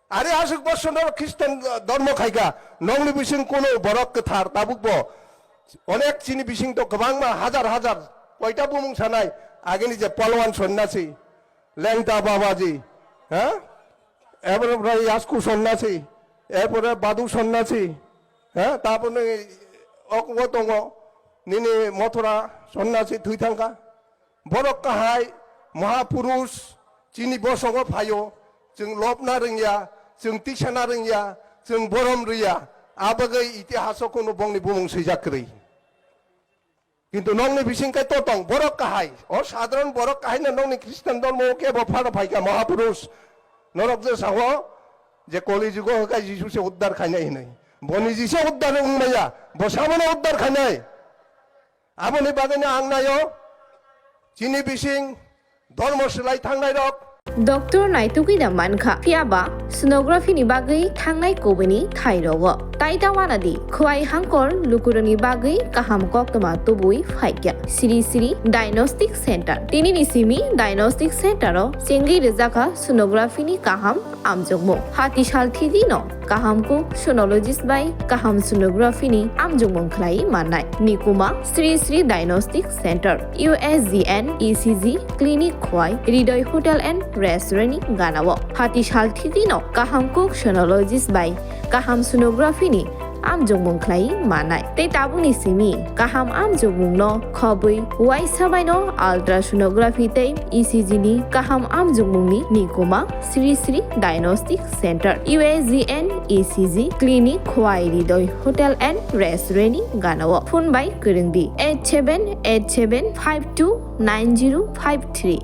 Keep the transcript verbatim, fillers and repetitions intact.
Are aswk bochorno Christian dormo khaika, nokni bising kuno borok kwthar tabukbo onek chini bising to kwbangma hajar hajar koita bumung sanai, agini je Palwan sonnasi, Lengta Babaji, ha? Erpore Yasku sonnasi, erpore Badu sonnasi, ha? Tapore ok-, o tongo nini Mothura sonnasi thwi thangkha. Borok kahai, Mahapurush, chini bosongo phaio, chwng lobna rwngya, chwng tiksana rwngya, chwng borom rwya, abagwi itihaso kuno bongni bumung swijak kwrwi. Kintu nokni bising kai to tong, borok kahai, o sadharon borok kahai no nokni Christian dormo o kebo phano phaika Mahapurush, norok je sao, je Koli jugo hwkai Jisu se uddar khainai hinwi. Boni Jisu uddar wngmaya, bo sabono uddar khainai. Aboni bagwino ang naio, chini bising dormo swlai thangnai rok. Doctor naitugwi da mankha, phiyaba sonography ni bagwi thangnai kubuni thai rogo. Tai ta wana di, khwai hangkor lukurokni bagwi kaham koktwma tubui phaikya. Sri Sri Diagnostic Center. Tinini simi Diagnostic Center o chengwi rwjakha sonography ni kaham amjokmung. Hati sal thidi no kaham kuk sonologist bai kaham sonography ni amjokmung khlai mannai. Nikuma Sri Sri Diagnostic Center, U S G N E C G clinic khwai Hridoy Hotel and Restaurant ni ganao. Hati sal thidi no kaham kuk sonologist bai kaham sonography ni amjokmung khlai mannai. Tei tabukni simi kaham amjokmung no khobwi uaisa bai no ultrasonography tei E C G ni kaham amjokmung ni nikuma Sri Sri Diagnostic Center, U S G N E C G clinic khwai Hridoy Hotel and Restaurant ni ganao. Phone bai kwrwng di eight seven eight seven five two nine zero five three.